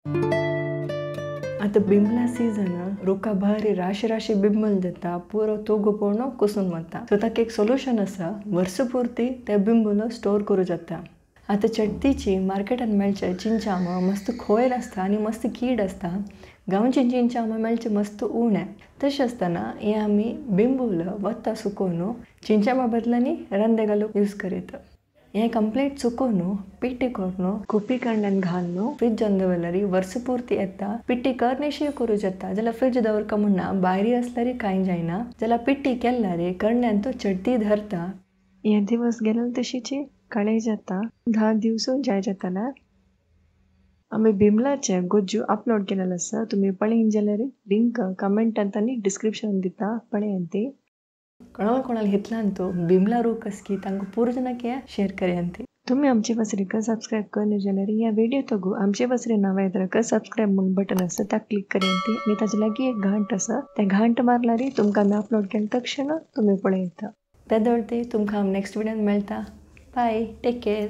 आतां बिंबला सीजन रुखा भारी राशी राशी बिंबल जाता, पुरो तोगो पोवणो कुसून वता. सो ताका एक सोल्युशन आसा, वर्स पुर्ती ते बिंबलो स्टोर करूं जाता. आतां चडतीची मार्केटान मेळचे चिंचाम मस्त खोयल आसता आनी मस्त कीड आसता. गांवची चिंचाम मेळचे मस्त उणें. तशें आसतना हें आमी बिंबूल वता सुकोवन चिंचामा बदलांनी रंदे घालूंक यूज करीत. हें कंप्लीट सुकोवन पिट्टी करून कुपी कडल्यान घालून फ्रिजान दवरल्यार वर्स पुर्ती येता. पिट्टी करनेशी करूं जाता, जाल्यार फ्रिज दवरका म्हणना, भायरी आसल्यार कांय जायना. जाल्यार पिट्टी केल्यार करण्यान तो चडती धरता. हे दिवस गेले तशीची कळे जाता, 10 दिवसून जाय जाताना. आमी बिमलाचे गोज्जू अपलोड केलेले आसा, तुमी पळयन जाल्यार लिंक कमेंटांत आनी डिस्क्रिप्शन दिता, पळयात ती. कोणाला कोणाला हितलान तो बिमला रूख असकी तांकां पुरो जाणांक शेअर करयांती. तुमी आमचे वसरीक सबस्क्रायब करना जाल्यार ह्या व्हिडिओ तगू आमचे वसरी नांव येतरक सबस्क्रायब म्हूण बटन आसा ताका क्लिक करयांती आनी ताजे लागीं एक घांट आसा, तें घांट मारल्यार तुमकां आमी अपलोड केले तक्षण तुमी पळयता. ते दवरती तुमकां आमी नेक्स्ट व्हिडियोन मेळटा. Bye, take care.